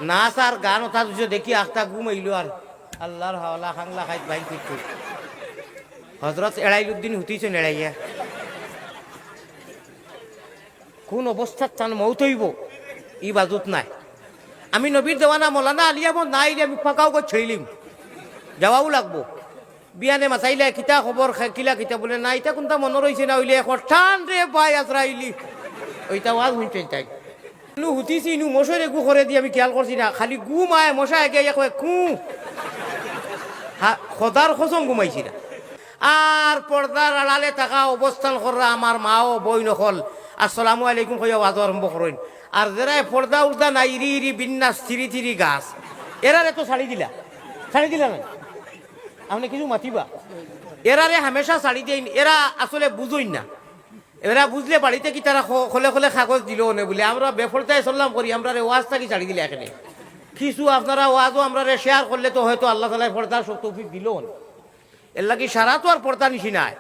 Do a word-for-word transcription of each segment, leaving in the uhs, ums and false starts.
নাচ আর গান অতা দুইশো দেখি আখতা ঘুম আইলো আর আল্লার হাওলা খাংলা খাইত বাইন করতো। হজরত এড়াইলুদ্দিন হুতিছইন এড়াইয়া। কোন অবস্থাত তান মউত অইবো, ই বাজুত নাই। আমি নবীর দেওয়ানা মৌলানা আলী আহমদ না আইলে আমি পাকাও গো ছেড়িলিম, যাওয়াও লাগবো। বিয়ানে মাতাইলে কিতা খবর, খে-, কিলা কিতা বুলে, না, ইতা কুনতা মনো রইছে না, অইলে এখন টান রে ভাই আজরাইলি। অইতা ওয়াজ হুনছইন তাইন। নু হুতিছি, নু মশার এগু করে দি আমি খেয়াল করছি না, খালি ঘুম আয়, মশা এগিয়া কয়, "কু।" হা, খোদার কসম ঘুমাইছি না। আর পর্দার আড়ালে থাকা অবস্থান কররা আমার মা ও বইন অকল, "আসসালামু আলাইকুম" কইয়া ওয়াজ আরম্ভ করইন। আর যেরায় পর্দা উর্দা নাই, ইরি ইরি বিন্যাস, থিরি থিরি গাছ, এরারে তো ছাড়ি দিলা, ছাড়ি দিলা না। আপনে কিছু মাতিবা, এরারে হামেশা ছাড়ি দেইন, এরা আসলে বুঝইন না। এরা বুঝলে বাড়িতে কি তারা খ-, খলে খলে কাগজ দিলো অনে বুলে, "আমরা বেপর্দায় চললাম করি, আমরারে ওয়াজ থাকি ছাড়ি দিলা এখানে।" কিছু আপনারা ওয়াজও আমরারে শেয়ার করলে তো হয়তো আল্লাহ তাআলায় পর্দার সব তৌফিক দিলো অনে। এর লাগি সারা তো আর পর্দা নিশি নাই।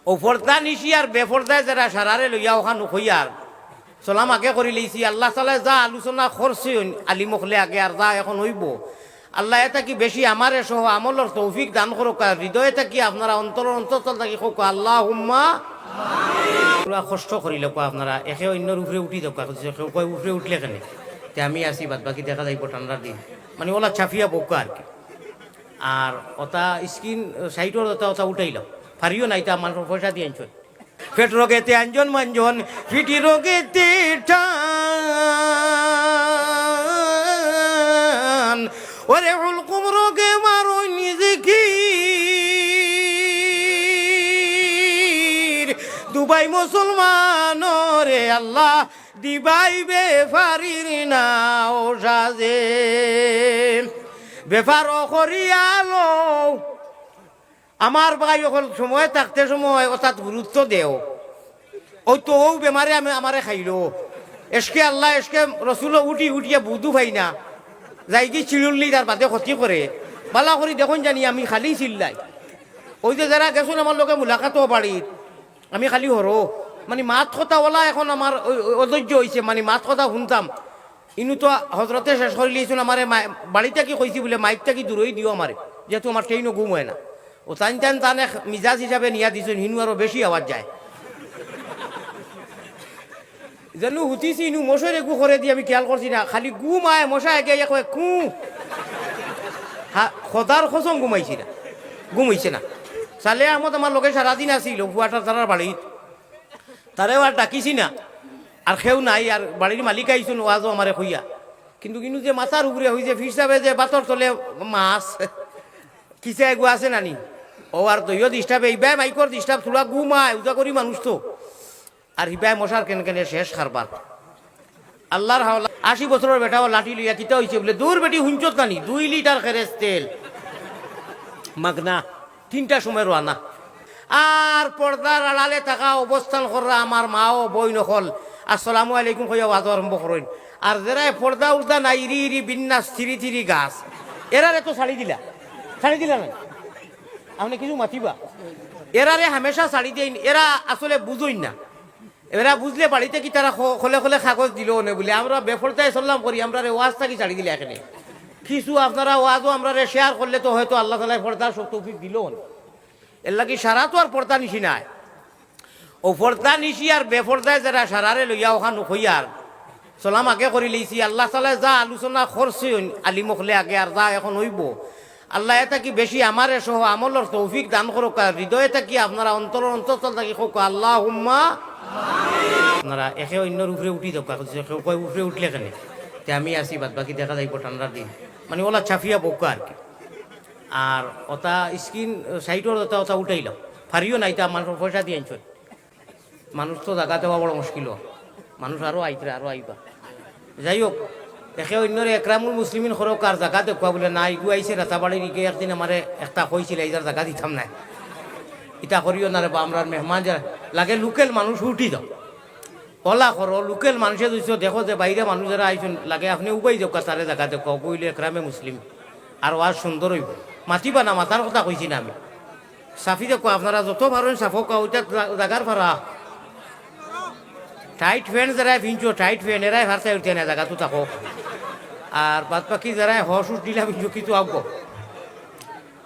ও পর্দা নিশি আর বেপর্দায় যেরা সারারে লইয়া অখান কইয়ার, সালাম আগে করি লইছি। আল্লাহ তাআলায় যা আলোচনা করছইন আলিম অকলে আগে আর যা এখন অইবো, আল্লায় এতা কি বেশি আমারে সহ আমলর তৌফিক দান করউক্কা। হৃদয় থাকি আপনারা অন্তরর অন্তঃস্থল থাকি কউক্কা, "আল্লাহুম্মা।" পুরা কষ্ট করি লউক্কা আপনারা, একে অইন্যর উপরে উঠি দেউক্কা, কেউ কয়, "উপরে উঠলে কেনে? তে আমি আছি, বাদ বাকি দেখা যাইবো ঠান্ডার দিন।" মানে অলা ছাপিয়া বউক্কা আর কি। আর অতা স্ক্রিন সাইডর অতা, অতা উঠাইলাও। পারিও না, ইতা আমার পয়সা দি আনছইন। পেট রোগেতে আঞ্জন মাঞ্জন, পিঠি রোগেতে টান। ওরে হুলকুম রোগে মারইন জিকির। দুবাই মুসলমানরে আল্লাহ দিবাই বেফারির না ও সাজে। বেফার ও করিয়ালো। আমার ভাই অকল সময় থাকতে সময় অতাত গুরুত্ব দেও। অউ তো অউ বেমারে আমি, আমারে খাইলো। এশকে আল্লাহ, এশকে রসুলো উঠি উঠিয়া বুধু পাই না। যাইগি চিড়ুল্লি তার বাদে ক্ষতি করে। বালা করি দেখইন জানি আমি খালি চিল্লাই। অউ যে যেরা গেছইন আমার লগে মুলাকাত অওয়া বাড়িত, আমি খালি হরো। মানে মাত কথা অলা এখন আমার অ-, অ-, অধৈর্য অইছে, মানে মাত কথা হুনতাম। ইনু তো হজরতে শেষ করি লইছইন, আমারে মা-, বাড়ি থাকি কইছি বুলে, "মাইক থাকি দূরই দিও আমারে, যেহেতু আমার ট্রেইনো ঘুম অয় না।" ও তাইন তাইন তান এক মিজাজ হিসাবে নিয়া দিছইন, হিনু আরো বেশি আওয়াজ যায়। যেনু হুতিছি, ইনু মশার এগু করে দি আমি খেয়াল করছি না, খালি ঘুম আয়, মশা এগিয়া কয়, "কু।" হা, খোদার কসম ঘুমাইছি না, ঘুম অইছে না। সালে আহমদ আমার লগে সারাদিন আছিল, ফুয়াটার তারার বাড়িত। তারেও আর ডাকিছি না, আর কেউ নাই, আর বাড়ির মালিক আইছইন ওয়াজও আমারে কইয়া। কিন্তু কিন্তু যে মাথার উপরে অইছে, ফির সাবে যে বাতর তলে মাছ, কিসা এগু আছে নানি? ও আর তৈও ডিস্টার্ব, ইবায় মাইকর ডিস্টার্ব, থুড়া ঘুম আয়, উজা করি মানুষ তো। আর হিবায় মশার কেন কেনে শেষ কারবার। আল্লার হাওলা, আশি বছরর বেটাও লাঠি লইয়া কিতা অইছে বুলে, "দূর বেটি, হুনছত নানি? দুই লিটার খেরেজ তেল মাগনা, তিনটার সময় রওয়ানা।" আর পর্দার আড়ালে থাকা অবস্থান কররা আমার মা ও বইন অকল, "আসসালামু আলাইকুম" কইয়া ওয়াজ আরম্ভ করইন। আর যেরায় পর্দা উর্দা নাই, ইরি ইরি বিন্যাস, থিরি থিরি গাছ, এরারে তো ছাড়ি দিলা, ছাড়ি দিলা না। আপনে কিছু মাতিবা, এরারে হামেশা ছাড়ি দেইন, এরা আসলে বুঝইন না। এরা বুঝলে বাড়িতে কি তারা খ-, খলে খলে কাগজ দিলো অনে বুলে, "আমরা বেপর্দায় চললাম করি, আমরারে ওয়াজ থাকি ছাড়ি দিলা এখানে।" কিছু আপনারা ওয়াজও আমরারে শেয়ার করলে তো হয়তো আল্লাহ তাআলায় পর্দার সব তৌফিক দিলো অনে। এর লাগি সারা তো আর পর্দা নিশি নাই। ও পর্দা নিশি আর বেপর্দায় যেরা সারারে লইয়া অখান কইয়ার, সালাম আগে করি লইছি। আল্লাহ তাআলায় যা আলোচনা করছইন আলিম অকলে আগে আর যা এখন অইবো, আল্লায় এতা কি বেশি আমারে সহ আমলর তৌফিক দান করউক্কা। হৃদয় থাকি আপনারা অন্তরর অন্তঃস্থল থাকি কউক্কা, "আল্লাহুম্মা।" আপনারা একে অইন্যর উপরে উঠি দেউক্কা, কেউ কয়, "উপরে উঠলে কেনে? তে আমি আছি, বাদ বাকি দেখা যাইবো ঠান্ডার দিন।" মানে অলা ছাপিয়া বউক্কা আর কি। আর অতা স্ক্রিন সাইডর অতা, অতা উঠাইলাও। পারিও না, ইতা আমার পয়সা দি আনছইন। মানুষ তো জাগা দেওয়া বড় মুশকিল। মানুষ আরো আইতরা, আরো আইবা। যাই হোক, একে অইন্যরে একরামুল মুসলিমিন করউক্কা আর জাগা দেউক্কা বুলে, "না, ইগু আইছে রাতাবাড়ির, ইগে একদিন আমারে একটা কইছিল, ইজার জাগা দিতাম নায়। ইতা করিও না রে বা, আমরার মেহমান যারা লাগে লোকাল মানুষ উঠি দাও।" অলা করো, লোকাল মানষে যুদি দেখো যে বাইরে মানুষ যেরা আইছইন, লাগে আপনে উবাই দেউক্কা, তারে জাগা দেউক্কা, অগু অইলো একরামে মুসলিম। আর ওয়াজ সুন্দর অইবো। মাতিবা না, মাতার কথা কইছি না আমি। সাফি দেউক্কা, আপনারা যত পারইন সাফউক্কা, অইটা জা-, জাগার ফারা। টাইট প্যান্ট যেরায় ফিনছো, টাইট প্যান্ট, এরায় ফারতায় উঠতে না, জাগাত থাকো। আর বাদ বাকি যারায় হশ উঠ দিলা, বিজু কিছু আউক্কা।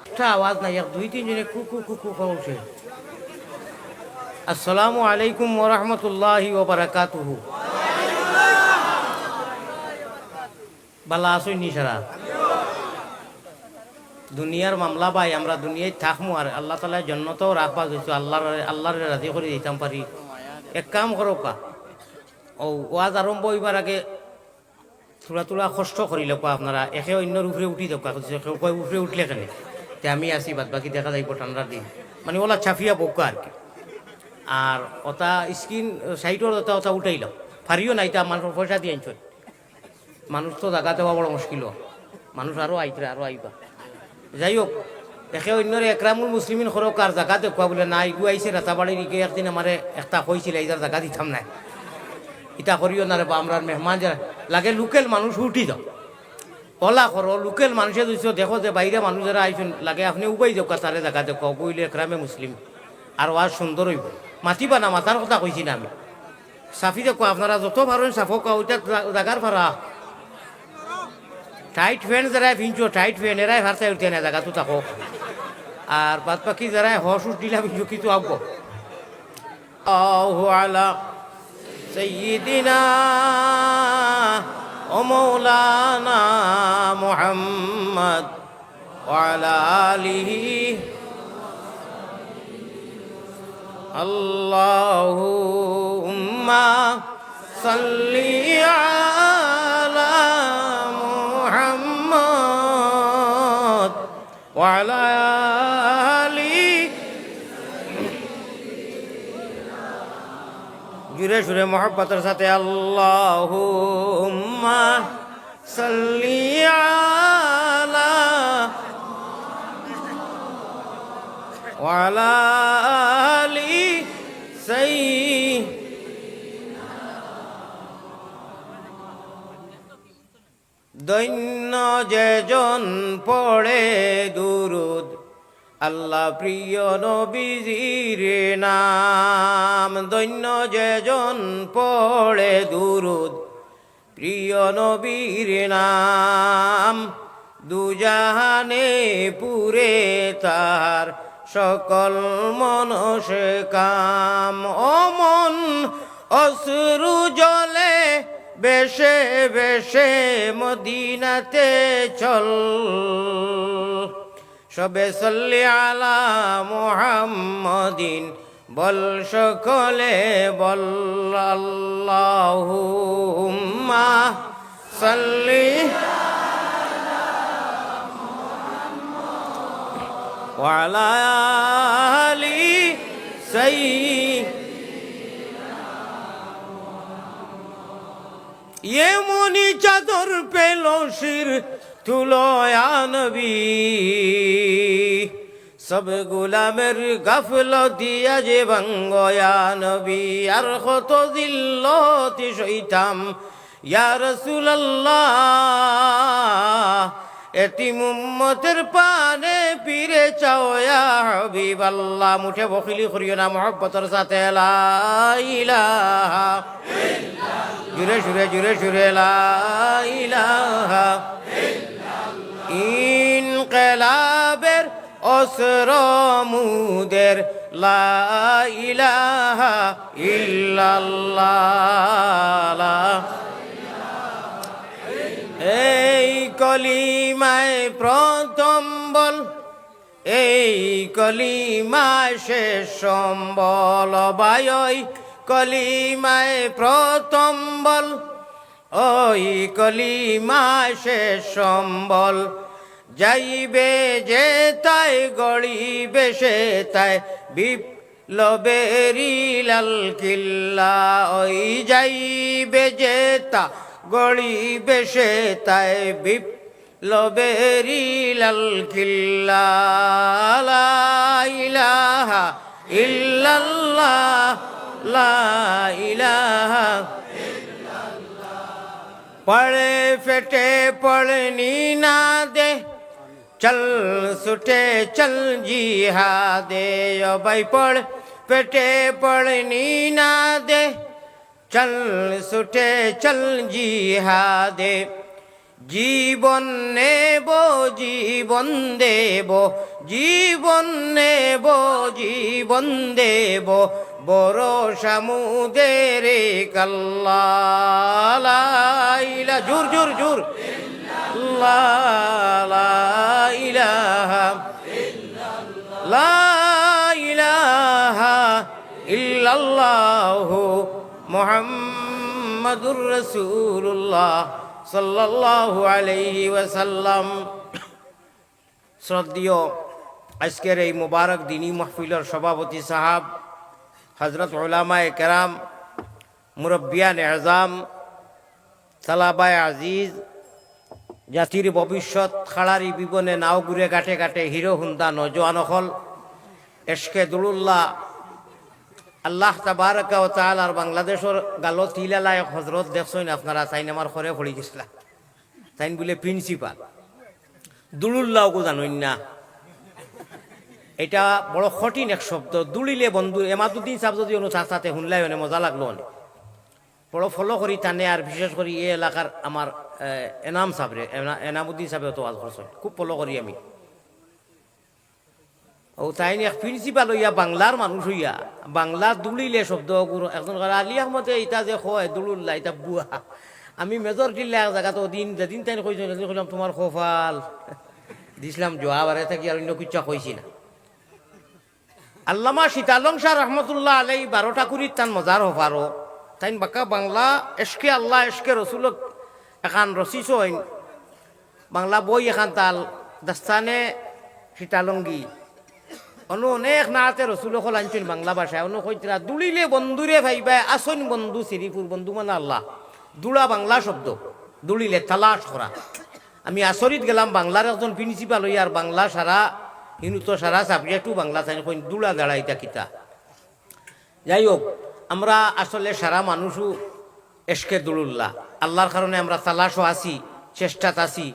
একটা আওয়াজ নাই, এক দুই তিন জনে কু কু কু কু কওয়া উঠে। আসসালামু আলাইকুম ওয়া রাহমাতুল্লাহি ওয়া বারাকাতুহু। বালা আছইন নি সারা? দুনিয়ার মামলা ভাই, আমরা দুনিয়াত থাকমু আর আল্লাহ তাআলায় জন্নতও রাখবা, যদি আল্লাহর, আল্লাহরে রাজি করি দিতাম পারি। এক কাম করউক্কা, অউ ওয়াজ আরম্ভ অইবার আগে থুড়া থুড়া কষ্ট করিলাউক্কা আপনারা, একে অইন্যর উপরে উঠি যাউক্কা, কেউ কয় উপরে উঠলে কেনে? তে আমি আছি, বাদ বাকি দেখা যাইবো ঠান্ডার দিন, মানে অলা ছাফিয়া বউক্কা আর কি। আর অটা স্ক্রিন সাইডর অটা, অটা উঠাইলাও, পারিও না, ইতা মানুষ পয়সা দি আনছইন। মানুষ তো জাগা দেওয়া বড় মুশকিল, মানুষ আরো আইতরা, আরো আইবা। যাই হোক, একে অইন্যরে একরামুল মুসলিমিন করউক্কা, আর জাগা দেউক্কা বুলে না, ইগু আইছে রাতাবাড়ির, ইগে একদিন আমারে একটা কইছিল, ইজার জাগা দিতাম নায়, ইতা করিও না রেবা, আমরার মেহমান যারা লাগে লোকাল মানুষ উঠি যাও, অলা করো, লোকাল মানুষে যদি দেখো যে বাইরে মানুষ যারা আইছইন, লাগে আপনে উবাই দেউক্কা, তারে জাগা দেউক্কা, অগু অইলে একরামে মুসলিম, আর ওয়াজ সুন্দর অইবো। মাতিবা না, মাতার কথা কইছি না আমি। সাফি দেউক্কা, আপনারা যত পারইন সাফউক্কা, অইটা জা-, জাগার ফারা। টাইট প্যান্ট যারায় ফিনছো, টাইট প্যান্ট, এরায় ফারতায় উঠতে না, জাগাত থাকো। আর বাদ বাকি যারায় হশ উঠ দিলা, বিজু কিছু আউক্কা। الله على سيدنا ومولانا محمد وعلى آله. اللهم صل على محمد وعلى آله. জুরে সুরে মহব্বতর সাথে, اللهم صل على وعلى آل سيدنا. ধন্য যেজন পড়ে দুরুদ আল্লাহ প্রিয় নবীজির নাম। ধন্য যেজন পড়ে দুরুদ প্রিয় নবীর নাম। দুজাহানে পুরে তার সকল মনস কাম। ও মন অশ্রু জলে বেশে বেশে মদিনাতে চল। সবে সাল্লি আলা মুহাম্মাদিন বল, সকলে বল, আল্লাহুম্মা সাল্লি ওয়া আলা আলি সাইয়্যিদিনা। এমনি চাদর পেল শির তুলো ইয়া নবী, সব গোলামের গাফলতি আজ ভাঙ্গো ইয়া নবী। আর কত জিল্লতি সইতাম ইয়া রাসূলুল্লাহ, এতিম উম্মতের পানে ফিরে চাও ইয়া হাবিবাল্লাহ। মুঠে বখিলি করিও না, মহব্বতর সাথে লা ইলাহা। জুরে সুরে, জুরে সুরে লা ইলাহা। ইনকিলাবের অস্ত্র মুদের লা ইলাহা ইল্লাল্লাহ। এই কলিমায় প্রথম বল, এই কলিমায় শেষ সম্বল। ভাই, ওই কলিমায় প্রথম বল, ওই কলিমায় শেষ সম্বল। যাইবে যেতায় গড়িবে সেতায় বিপ্লবেরই লাল কিল্লা। ওই যাইবে যেতা গড়িবে সেতায় বিপ্লবেরই লাল কিল্লা। লা ইলাহা ইল্লাল্লাহ, লা ইলাহা। পড় ফেটে পড়নি না দে, চল ছুটে চল জিহাদে। ও ভাই, পড় ফেটে পড়নি না দে, চল ছুটে চল জিহাদে। জীবন নেব, জীবন দেব, জীবন নেব, জীবন দেব, ভরসা মোদের এক আল্লাহ। লা ইলা-, জোর, জোর, জোর। লা, লা ইলাহা, লা ইলাহা ইল্লাল্লাহু মুহাম্মাদুর রাসূলুল্লাহ সাল্লাল্লাহু আলাইহি ওয়াসাল্লাম। শ্রদ্ধেয় আজকের এই মুবারক দিনী মাহফিলর সভাপতি সাহেব, হযরত উলামায়ে কেরাম, মুরব্বিয়ানে আজম, তালাবায়ে আজিজ, জাতির ভবিষ্যৎ, খাড়ারি বিবনে নাও ঘুরে ঘাটে ঘাটে হিরো হুন্দা নওজোয়ান অকল, এশকে দুলুল্লাহ, আল্লাহ তাবারাকা ওয়া তাআলার বাংলাদেশর গালো তিলালা এক হজরত দেখছইন আপনারা, তাইন আমার খরে পড়ি গেছলা। তাইন বুলে প্রিন্সিপাল। দুলুল্লাহ অগু জানইন না। এটা বড় কঠিন এক শব্দ। দুলিলে বন্ধু, এমাদুদ্দিন সাহেব যদি অনু সাথে হুনলাই অনে মজা লাগলো অনে। বড় ফলো করি তানে, আর বিশেষ করি এই এলাকার আমার, এ, এনাম সাহেবরে, এনা-, এনামুদ্দিন সাহেবে তো ওয়াজ করছইন, খুব ফলো করি আমি। ও তাইন এক প্রিন্সিপাল অইয়া, বাংলার মানুষ অইয়া, বাংলা দুলিলে শব্দ অগুর একজন কয়, "আলী আহমদে ইতা যে কয় দুলুল্লাহ, ইতা বুয়া।" আমি মেজর টিল্লা এক জাগাত ওদিন যেদিন তাইন কইছইন, সেদিন কইলাম, "তুমার কপাল।" দিছলাম জুয়াব, আর এতা কি আর অইন্য কিচ্ছু কইছি না। আল্লামা শীতালং শাহ রহমতুল্লাহ আলাই বারো টাকুরিত তান মজার হফারো, তাইন বাক্কা বাংলা এশকে আল্লাহ, এশকে রসুল এখান রচিছইন। বাংলা বই এখান তাল দাস্তানে শীতালঙ্গি। অনো অনেক নাতে রসুল অকল আনছইন বাংলা ভাষায়। অনো কইতরা, "দুলিলে বন্ধুরে পাইবায়, আছইন বন্ধু শ্রীপুর।" বন্ধু মানে আল্লাহ। দুলা বাংলা শব্দ, দুলিলে তালাশ করা। আমি আচরিত গেলাম, বাংলার একজন প্রিন্সিপাল অইয়া আর বাংলা সারা, হিনু তো সারা সাবজেক্টও বাংলা, তাইন কইন দুলা দাঁড়াইতা কিতা। যাই হোক, আমরা আসলে সারা মানুষও এশকে দুলুল্লাহ। আল্লাহর কারণে আমরা তালাশও আছি, চেষ্টাত আছি।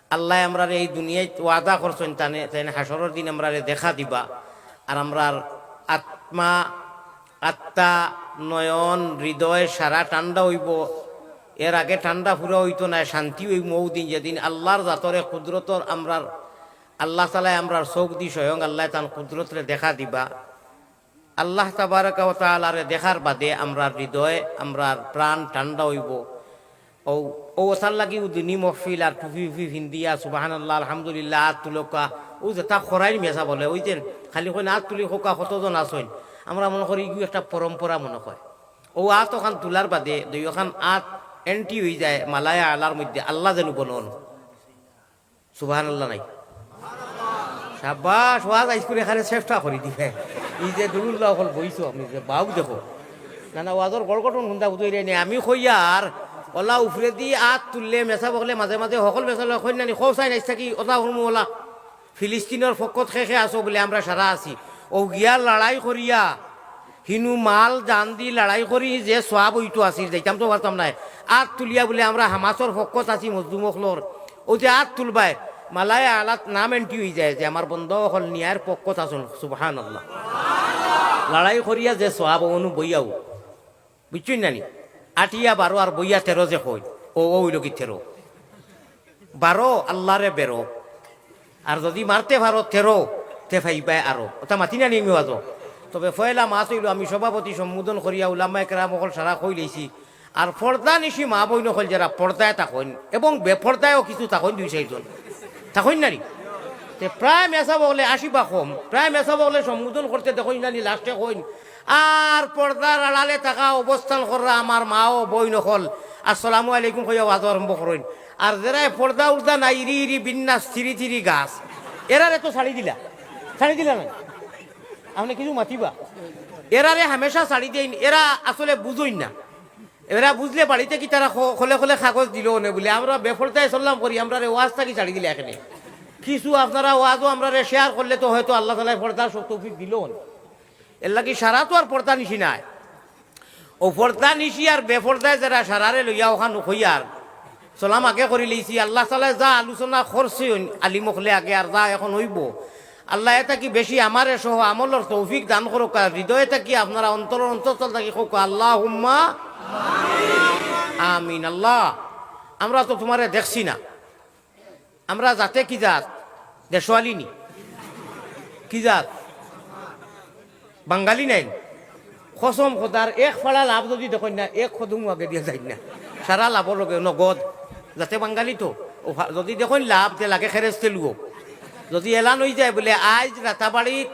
আল্লায় আমরারে এই দুনিয়াত ওয়াদা করছইন, তানে, তাইন হাশরর দিন আমরারে দেখা দিবা। আর আমরার আত্মা, আত্মা, নয়ন, হৃদয় সারা ঠান্ডা অইবো। এর আগে ঠান্ডা পুরা অইতো নায়, শান্তি অইবো অউ দিন, যেদিন আল্লাহর জাতরে কুদরতর আমরার, আল্লাহ তাআলায় আমরার চউখ দি স্বয়ং আল্লায় তান কুদরতরে দেখা দিবা। আল্লাহ তাবারাকা ওয়া তাআলারে দেখার বাদে আমরার হৃদয়, আমরার প্রাণ ঠান্ডা অইবো। অউ, অউ অতার লাগি অউ দিনী মহফিল আর টুপি উফি ফিন্দিয়া, সুবহানাল্লাহ, আলহামদুলিল্লাহ, আত তুলউক্কা, অউ যেতা খরাইর মেসা বলে, অউ যেন খালি কইন আত তুলি কউক্কা কতজন আছইন, আমরা মনো করি ইগু একটা পরম্পরা মনো কয়। অউ আত অখান তুলার বাদে দুইওখান আত এন্টি অইযায় মালায়ে আলার মধ্যে, আল্লাহ যেন বনন। সুবহানাল্লাহ নাই? সাব্বাস, ওয়াজ আইজ করি এখানে চেষ্টা করি দিবে। এই যে দুলুল্লাহ অকল বইছো, আপনি যে বাউ দেখো। না, না, ওয়াজর গড় গঠন হুন্দা বুঝইরায় নি। আমি কইয়ার, অলা উফরেদি আত তুললে মেসাব অকলে মাঝে মাঝে হকল মেসাব অকলে কইন না নি, কও চাইন আইজ থাকি, অতা হুনমু অলা। ফিলিস্তিনর পক্ষত কে কে আছো বুলে, আমরা সারা আছি। অউ গিয়া লড়াই করিয়া, হিনু মাল জান দি লড়াই করি যে সওয়াব অইতো আছিল, যাইতাম তো পারতাম নায়। আত তুলিয়া বুলে, আমরা হামাসর পক্ষত আছি, মজলুম অকলর। অউ যে আত তুলবায়, মালায়ে আলাত নাম এন্টি অইযায় যে আমার বন্দা অকল নিয়ার পক্ষত আছইন, সুবহানাল্লাহ। লড়াই করিয়া যে সওয়াব অনো বইয়াউ, বুঝছইন না নি? আটিয়া বারো আর বইয়া তেরো যে কইন, অউ, অউ অইলো কি তেরো। বারো আল্লারে বেরো। আর যদি মারতে পারো তেরো, তে পাইবায় আরো। অতা মাতি না নি আমি ওয়াজো। তবে পয়লা মাত অইলো আমি সভাপতি সম্বোধন করিয়া উলামায়ে কেরাম অকল সারা কইলাইছি। আর পর্দানিশি মা বইন অকল যেরা পর্দায় থাকইন এবং বেপর্দায়ও কিছু থাকইন দুই চাইরজন। থাকইন না নি? তে প্রায় মেসাব অকলে আশি বা কম, প্রায় মেসাব অকলে সম্বোধন করতে দেখইন না নি লাস্টে কইন, আর পর্দার আড়ালে থাকা অবস্থান কররা আমার মা ও বইন অকল, আসসালামু আলাইকুম কইয়া ওয়াজ আরম্ভ করইন। আর যেরায় পর্দা উর্দা নাই, ইরি ইরি বিন্যাস, থিরি থিরি গাছ, এরারে তো ছাড়ি দিলা, ছাড়ি দিলা না? আপনে কিছু মাতিবা? এরারে হামেশা ছাড়ি দেইন, এরা আসলে বুঝইন না। এরা বুঝলে বাড়িত কি তারা খ-, খলে খলে কাগজ দিলো অনে বুলে, আমরা বেপর্দায় চললাম করি, আমরারে ওয়াজ থাকি ছাড়ি দিলা এখানে। কিছু আপনারা ওয়াজও আমরারে শেয়ার করলে তো হয়তো আল্লাহ তাআলায় পর্দার সব তৌফিক দিলো অনে। এর লাগি সারা তো আর পর্দানিশি নায়। অউ পর্দানিশি আর বেপর্দায় যেরা সারারে লইয়া অখান কইয়ার, সালাম আগে করিলাইছি। আল্লাহ তাআলায় যা আলোচনা করছইন আলিম অকলে আগে, আর যা এখন অইবো, আল্লায় এতা কি বেশি আমারে সহ আমলর তৌফিক দান করউক্কা। হৃদয় থাকি আপনারা অন্তরর অন্তঃস্থল থাকি কউক্কা, আল্লাহুম্মা আমিন। আল্লাহ, আমরা তো তুমারে দেখছি না। আমরা জাতে কি জাত? দেশওয়ালি নি? কি জাত? বাঙালি নাইন? কসম খোদার, এক ফাড়া লাভ যুদি দেখইন না, এক কদমও আগে দিয়া যাইন না। সারা লাভর লগে নগদ। জাতে বাঙালি তো, ও ফা-, যুদি দেখইন লাভ, তে লাগে খেরেস্তেলও। যুদি এলান অইযায় বুলে, আইজ রাতাবাড়িত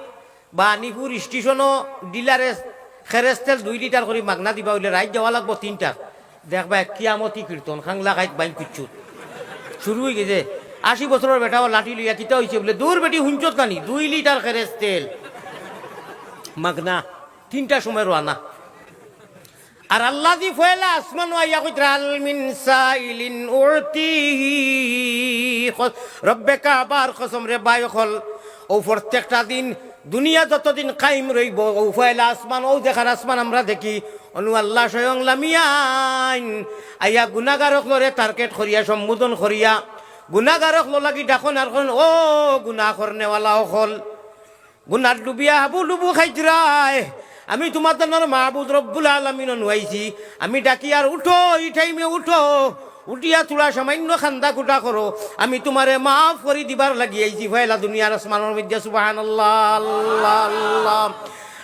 বা নিপুর স্টেশনো ডিলারে খেরেস্তেল দুই লিটার করি মাগনা দিবা অইলে রাইত যাওয়া লাগবো তিনটাত। দেখবায় কিয়ামতি কীর্তন, খাংলা খাইত বাইন কুচ্ছুত। শুরু অইগেছে। আশি বছরর বেটাও লাঠি লইয়া কিতা অইছে বুলে, দূর বেটি হুনছত নানি, দুই লিটার খেরেস্তেল মাগনা, তিনটার সময় রওয়ানা। আর আল্লায় দি পয়লা আসমানো আইয়া কইতরা, "হাল মিন সাইলিন উতিহি।" ক-, রব্বে কাবার কসম রে ভাই অকল, অউ প্রত্যেকটা দিন দুনিয়া যতদিন কায়েম রইবো, অউ পয়লা আসমান, অউ যেখান আসমান আমরা দেখি, অনো আল্লায় স্বয়ং লামিয়াইন আইয়া গুনাগার অকলরে টার্গেট করিয়া, সম্বোধন করিয়া, গুনাগার অকলর লাগি ডাকইন আর কইন, "ও গুনা করনেওয়ালা অকল, গুনাত ডুবিয়া হাবুডুবু খাইতরায়, আমি তুমাতানর মাবুদ রব্বুল আলামিন অনো আইছি, আমি ডাকিয়ার উঠো, ই টাইমে উঠো, উঠিয়া থুড়া সামান্য কান্দা-কুটা করো, আমি তুমারে মাফ করি দিবার লাগি আইছি।" পয়লা দুনিয়ার আসমানর মধ্যে সুবহানাল্লাহ, আল্লাহ, আল্লাহ,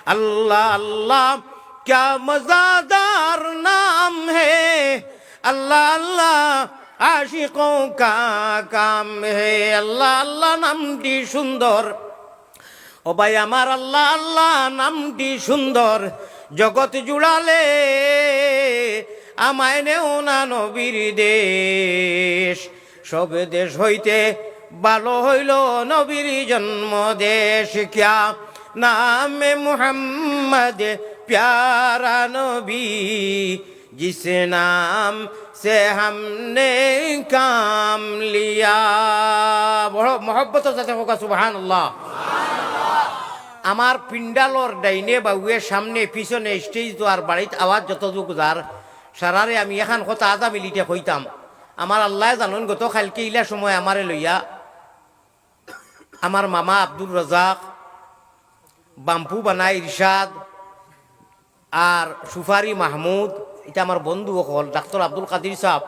আল্লাহ, আল্লাহ, ক্যা মজাদার নাম হে, আল্লাহ, আল্লাহ, আশিকোঁ কা কাম হে, আল্লাহ, আল্লাহ নামটি সুন্দর। ও ভাই আমার, আল্লাহ আল্লাহ নামটি সুন্দর, জগৎ জুড়ালে আমায় নেও না নবীর দেশ। সব দেশ হইতে ভালো হইল নবীর জন্ম দেশ। ক্যা নামে মুহাম্মদ প্যারা নবী, জিস নাম সে হামনে কাম লিয়া। বড় মহব্বতর সাথে কউক্কা, সুবহানাল্লাহ। আমার পিন্ডালর ডাইনে বাউয়ে, সামনে পিছনে, স্টেজ দুয়ার বাড়িত আওয়াজ যতটুক যার, সারারে আমি এখান কথা আধা মিনিটে কইতাম। আমার আল্লায় জানইন, গত কাইলকে ইলা সময় আমারে লইয়া আমার মামা আব্দুর রাজ্জাক, বাম্পু বানা ইরশাদ, আর সুফারি মাহমুদ, ইতা আমার বন্ধু অকল, ডাক্তার আব্দুল কাদির সাব,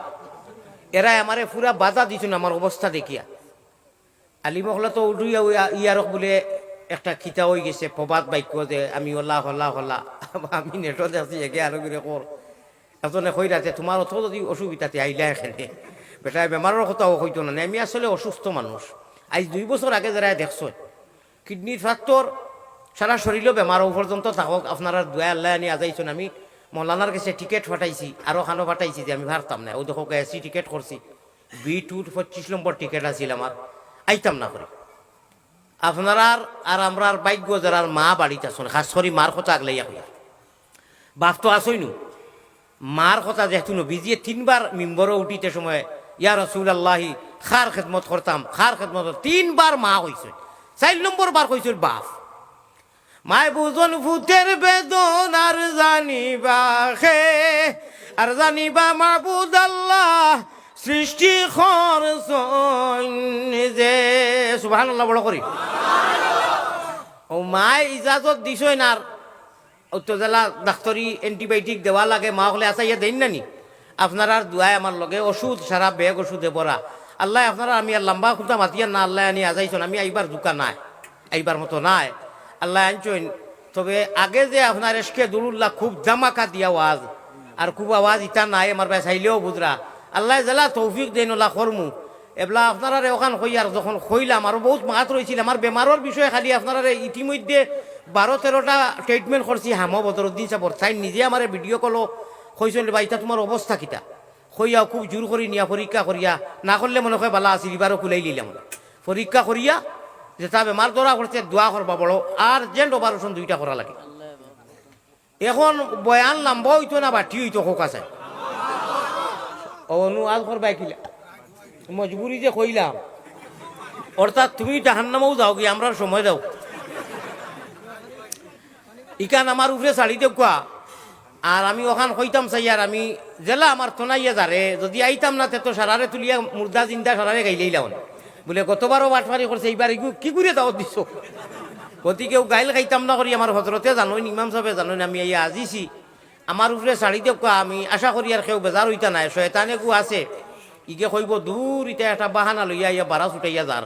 এরায় আমারে পুরা বাধা দিছইন আমার অবস্থা দেখিয়া। আলিম অকলে তো উঠিয়া ইয়া-, ইয়ারক বুলে একটা কিতা অইগেছে, প্রবাদ বাক্য যে আমি অলা, হলা, হলা, আমি নেটো দেখছি, একে আরো করে কর। এজনে কইরা যে, "তুমার অত যুদি অসুবিধা তে আইলায় কেনে?" বেটায় বেমারর কথাও কইতো না, আমি আসলে অসুস্থ মানুষ। আইজ দুই বছর আগে যেরায় দেখছইন, কিডনির ফাত্তর, সারা শরীলো বেমার, অউ পর্যন্ত থাকউক, আপনারার দোয়ায় আল্লায় আনি আজাইছইন। আমি মৌলানার গেছে টিকেট ফাটাইছি, আরো খানো ফাটাইছি যে আমি পারতাম নায়। অউ দেখউক্কা, এসি টিকেট করছি, বি টুর পঁচিশ নম্বর টিকেট আছিল আমার, আইতাম না করি। আপনারার আর আমরার ভাগ্য যেরার মা বাড়িত আছইন, খাছ করি মার কথা আগলাইয়া কইয়ার। বাপ তো আছইনউ, মার কথা যেহেতু নবীজিয়ে তিনবার মিম্বরো উঠিতে সময়, "ইয়া রাসূলুল্লাহি, কার খেদমত করতাম, কার খেদমত?" তিনবার মা কইছইন। চাইর নম্বর বার কইছইন বাপ। মায় বুঝইন পুতের বেদনা আর জানিবা কে, আর জানিবা মাবুদ আল্লাহ সৃষ্টি করছইন যে। সুবহানাল্লাহ বড় করি। অউ মায় ইজাজত দিছইন আর অউ তো যেলা ডাক্তরি অ্যান্টিবায়োটিক দেওয়া লাগে, মা অকলে আছাইয়া দেইন না নি? আপনারার দোয়ায় আমার লগে অষুধ, সারা ব্যাগ অষুধে ভরা। আল্লায় আপনারার, আমি আর লাম্বা কথা মাতিয়ার না, আল্লায় আনি আজাইছইন, আমি আইবার জুকা নায়, আইবার মতো নায়। আল্লায় আনছইন, তবে আগে যে আপনার এশকে দুরুল্লাহ খুব ধামাকা দিয়া ওয়াজ, আর খুব আওয়াজ ইতা নায়, আমার ভাই চাইলেও বুঝরা। আল্লায় যেলা তৌফিক দেইন অলা করমু। এবলা আপনারারে অখান কইয়ার, যখন কইলাম, আরো বউত মাত রইছিল। আমার বেমারর বিষয়ে খালি আপনারারে ইতিমধ্যে বারো তেরোটা ট্রিটমেন্ট করছি, হামো বদরুদ্দিন সাবর। তাইন নিজে আমারে ভিডিও কলো কইছইন, "রে ভাই, ইতা তুমার অবস্থা কিতা?" কইয়াও খুব জুর করি নিয়া পরীক্ষা করিয়া, না করলে মনে কয় বালা আছিল, ইবারও কুলাই লিলাম। পরীক্ষা করিয়া যেটা বেমার ধরা পড়ছে, দোয়া করবা বড়, আর্জেন্ট অপারেশন দুইটা করা লাগে। এখন বয়ান লাম্বা অইতো না বাটি অইতো, কউক্কা চাই। অউ অনু আজ করবায় কিলা? মজবুরি যে কইলাম। অর্থাৎ তুমি জাহান্নামও যাওগি, আমরার সময় দেও। ইখান আমার উপরে ছাড়ি দেউক্কা। আর আমি অখান কইতাম চাইয়ার, আমি যেলা আমার তনাইয়া যারে, যুদি আইতাম না, তে তো সারারে তুলিয়া মুর্দা জিন্দা সারারে গাইলাইলাম। বুলে, "গতবারও বাটপারি করছে, ইবার ইগু কি করিয়া দাওয়াত দিছো?" গতিকে অউ গাইল খাইতাম না করি আমার হজরতে জানইন, ইমাম সাবে জানইন, আমি আইয়া আজিছি। আমার উপরে ছাড়ি দেউক্কা, আমি আশা করি আর কেউ বেজার অইতা নায়, শয়তান এগু আছে। ইগে কইবো, "দূর, ইতা একটা বাহানা লইয়া আইয়া বাড়া ছুটাইয়া যার।"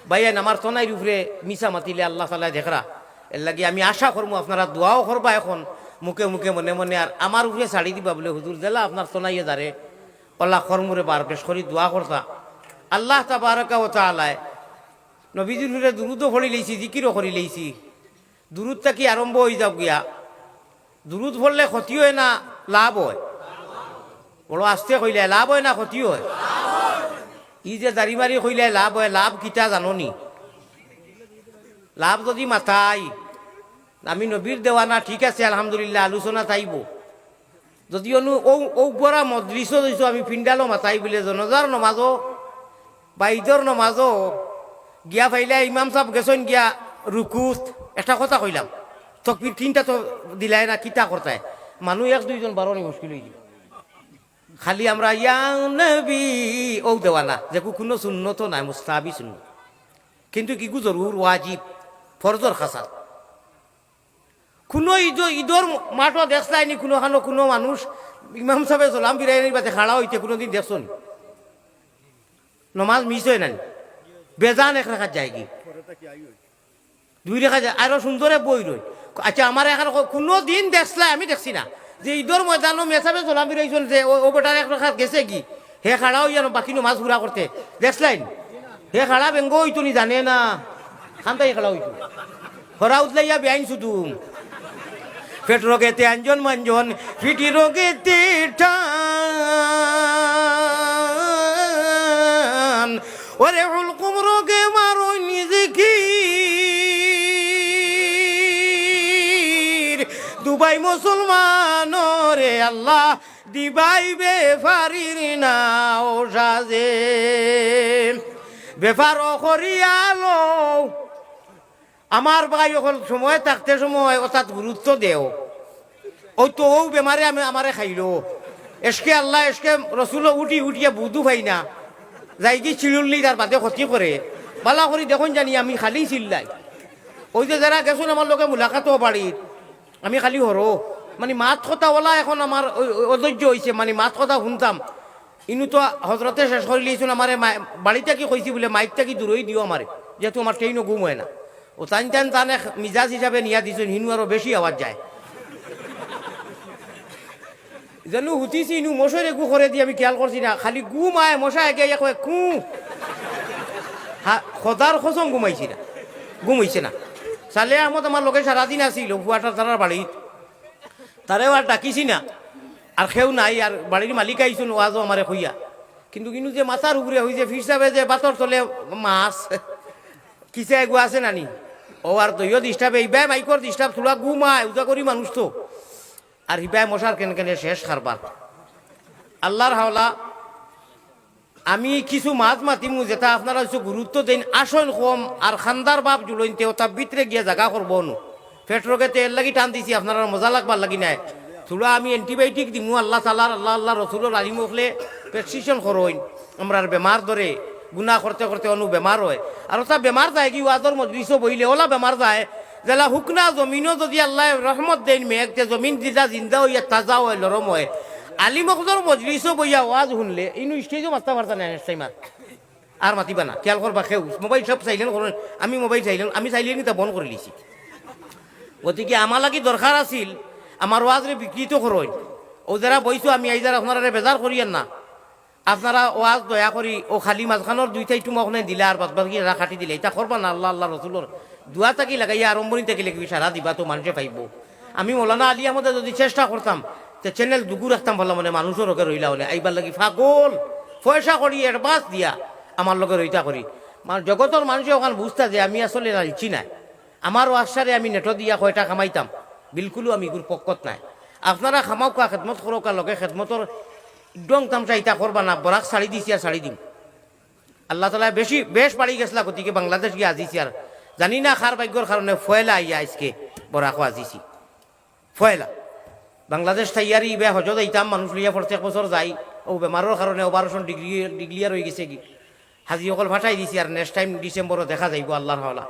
ভাইয়াইন, আমার তনাইর উপরে মিছা মাতিলে আল্লাহ তাআলায় দেখরা। এরলাগি আমি আশা করমু আপনারা দোয়াও করবা, এখন মুখে মুখে মনে মনে, আর আমার উপরে ছাড়ি দিবা বুলে, "হুজুর, যেলা আপনার তনাইয়ে যারে, অলা করমুরে বার বেশ করি দোয়া করতা।" আল্লাহ তাবারাকা ওয়া তাআলায় নবীজির উপরে দুরুদও পড়ি লইছি, জিকিরও করি লইছি। দুরুদ থাকি আরম্ভ অই যাউক গিয়া। দুরুদ পড়লে ক্ষতি অয় না লাভ অয়? বড় আস্তে কইলে, লাভ অয় না ক্ষতি অয়? ই যে জারি মারি কইলে লাভ অয়, লাভ কিতা জানো নি? লাভ যুদি মাতাই, আমি নবীর দেওয়ানা, ঠিক আছে, আলহামদুলিল্লাহ, আলোচনা চাইবো। যুদি অনু ও, ও বড়া মজলিসও দিছো, আমি পিন্ডালও মাতাই বুলে, জনাজার নমাজও বা ইদর নমাজও গিয়া পাইলে ইমাম সাব গেছইন গিয়া রুকুত, একটা কথা কইলাম, তকবির তিনটা তো দিলায় না, কিতা করতায়? মানুষ এক দুইজন বারোনি মুশকিল অই যাইবো। খালি আমরা ইয়া নবী ও দেওয়ানা, যেগু কুনু সুন্নত নায়, মুস্তাহাবি সুন্নত, কিন্তু কিগু জরুর, ওয়াজিব, ফরজর খাসা। কুনু ইদ, ইদর মাঠো দেখছলায়নি কুনুখানো কুনু মানুষ ইমাম সাবে সালাম ফিরাইনির বাদে খাড়া অইতে কুনুদিন দেখছো নি? নমাজ মিস অয় না নি? বেজান এক রাকাত যায়গি, দুই রাকাত যায়, আরো সুন্দরে বই রয়। আচ্ছা, আমার এখানে ক-, কুনুদিন দেখছলায়, আমি দেখছি না, যে ইদর ময়দানো মেসাবে সালাম ফিরাইছইন, যে ও, ও বেটার এক রাকাত গেছেগি, হে খাড়া অইয়া বাকি নমাজ পুরা করতে দেখছলায় নি? হে খাড়া বেঙ্গ অইতো নি, জানে না। খান্দাই খাড়া অইতো। হরা উদলাইয়া বেআইন শুধু। পেট রোগেতে আঞ্জন মাঞ্জন, পিঠি রোগেতে টান। ওরে হুলকুম রোগে মারইন জিকির। দুবাই মুসলমানরে আল্লাহ দিবাই বেফারির না ও সাজে। বেফার অ করিয়া লও। আমার ভাই অকল সময় থাকতে সময় অতাত গুরুত্ব দেও। অউ তো অউ বেমারে আমি, আমারে খাইলো। এশকে আল্লাহ, এশকে রসুল উঠি উঠিয়া বুধু পাই না। যাইগি চিড়ুল্লি তার বাদে ক্ষতি করে। বালা করি দেখইন জানি আমি খালি চিল্লাই। অউ যে যারা গেছইন আমার লগে মুলাকাতও বাড়িত, আমি খালি হরো, মানি, মাত কথা অলা এখন আমার অ-, অ-, অধৈর্য অইছে, মানি, মাত কথা হুনতাম। ইনু তো হজরতে শেষ করিলিছইন, আমারে মা-, বাড়ি থাকি কইছি বুলে, "মাইক থাকি দূরই দিও আমারে, যেহেতু আমার ট্রেইনো ঘুম অয় না।" অউ তাইন তান তান এক মিজাজ হিসাবে নিয়া দিছইন, হিনু আরো বেশি আওয়াজ যায়। যেনু হুতিছি, ইনু মশার এগু করে দি আমি খিয়াল করছি না, খালি ঘুম আয়, মশা এগিয়া কয়, "কু।" হা, খোদার কসম ঘুমাইছি না, ঘুম অইছে না। সালে আহমদ আমার লগে সারাদিন আছিল, ফুয়াটার তারার বাড়িত। তারেও আর ডাকিছি না, আর কেউ নাই, আর বাড়ির মালিক আইছইন ওয়াজও আমারে কইয়া। কিন্তু ইনু যে মাথার উপরে অইছে, ফির সাবে যে বাতর তলে মাছ, কিসা এগু আছে নানি? অউ আর দইও disturb, ইবায় মাইকর disturb, থুড়া ঘুম আয়, উজা করি মানুষ তো। আর হিবায় মশার কেন কেনে শেষ কারবার। আল্লাহর হাওলা, আমি কিছু মাত মাতিমু, যেটা আপনারা কিছু গুরুত্ব দেইন, আসইন কম, আর খান্দার বাপ জুড়ইন তে, অতা ভিতরে গিয়া জাগা করবো নু। পেট রোগেতে এরলাগি টান দিছি, আপনারার মজা লাগবার লাগি নায়। থুড়া আমি antibiotic দিমু, আল্লাহ তাআলার, আল্লাহ, আল্লাহ রসুলর আলিম অকলে prescription করইন। আমরার বেমার ধরে, গুনা করতে করতে অনু বেমার অয়। আর অতা বেমার যায়গি ওয়াজর মজলিসো বইলে, অলা বেমার যায়, যেলা হুকনা জমিনো যুদি আল্লায় রহমত দেইন মেঘ, তে জমিন দিদা জিন্দা অইয়া তাজা অয়, নরম অয়। আলিম অকলর মজলিসো বইয়া ওয়াজ হুনলে, ইনু stage-ও মাততা পারতা নায় next time আর। আর মাতিবা না, খিয়াল করবা কেউ। Mobile সব silent করইন, আমি mobile silent, আমি silent ইতা বন্ধ করিলিছি। গতিকে আমার লাগি দরকার আছিল, আমার ওয়াজরে বিকৃত করইন। অউ যারা বইছো, আমি আইজ আর আপনারারে বেজার করিয়ার না। আপনারা ওয়াজ দয়া করি অউ খালি মাঝখানর দুইটা ইটুমা অখানো দিলা আর বাদ বাকি এরা কাটি দিলা, ইতা করবা না। আল্লাহ, আল্লাহ রসুলর দোয়া থাকি লাগাইয়া আরম্ভণি থাকি লেখি সারা দিবা তো মানষে পাইবো। আমি মৌলানা আলী আহমদে যুদি চেষ্টা করতাম, তে channel দুগু রাখতাম ভালা মনে, মানুষর লগে রইলা অনে আইবার লাগি পাগল, পয়সা করি advance দিয়া আমার লগে রইতা করি। মা-, জগতর মানষে অখান বুঝতা যে আমি আসলে লালচি নায়। আমার ওয়াজটারে আমি নেটো দিয়া কয়টা কামাইতাম, বিলকুলউ আমি ইগুর পক্ষত নায়। আপনারা কামাউক্কা, খেদমত করউক্কা, লগে খেদমতর ঢং তামশা ইতা করবা না, বরাক ছাড়ি দিছি আর ছাড়ি দিমু। আল্লাহ তাআলায় বেশি, বেশ বাড়ি গেছলা, গতিকে বাংলাদেশ গিয়া আজিছি আর জানি না কার ভাগ্যর কারণে পয়লা আইয়া আইজকে বরাকো আজিছি। পয়লা। বাংলাদেশ থাইয়ার ইবায় হজো যাইতাম, মানুষ লইয়া প্রত্যেক বছর যাই, অউ বেমারর কারণে operation ডিগ্রি, declare অইগেছেগি। হাজি অকল ফাটাই দিছি, আর next time December-ও দেখা যাইবো আল্লাহর হাওলা।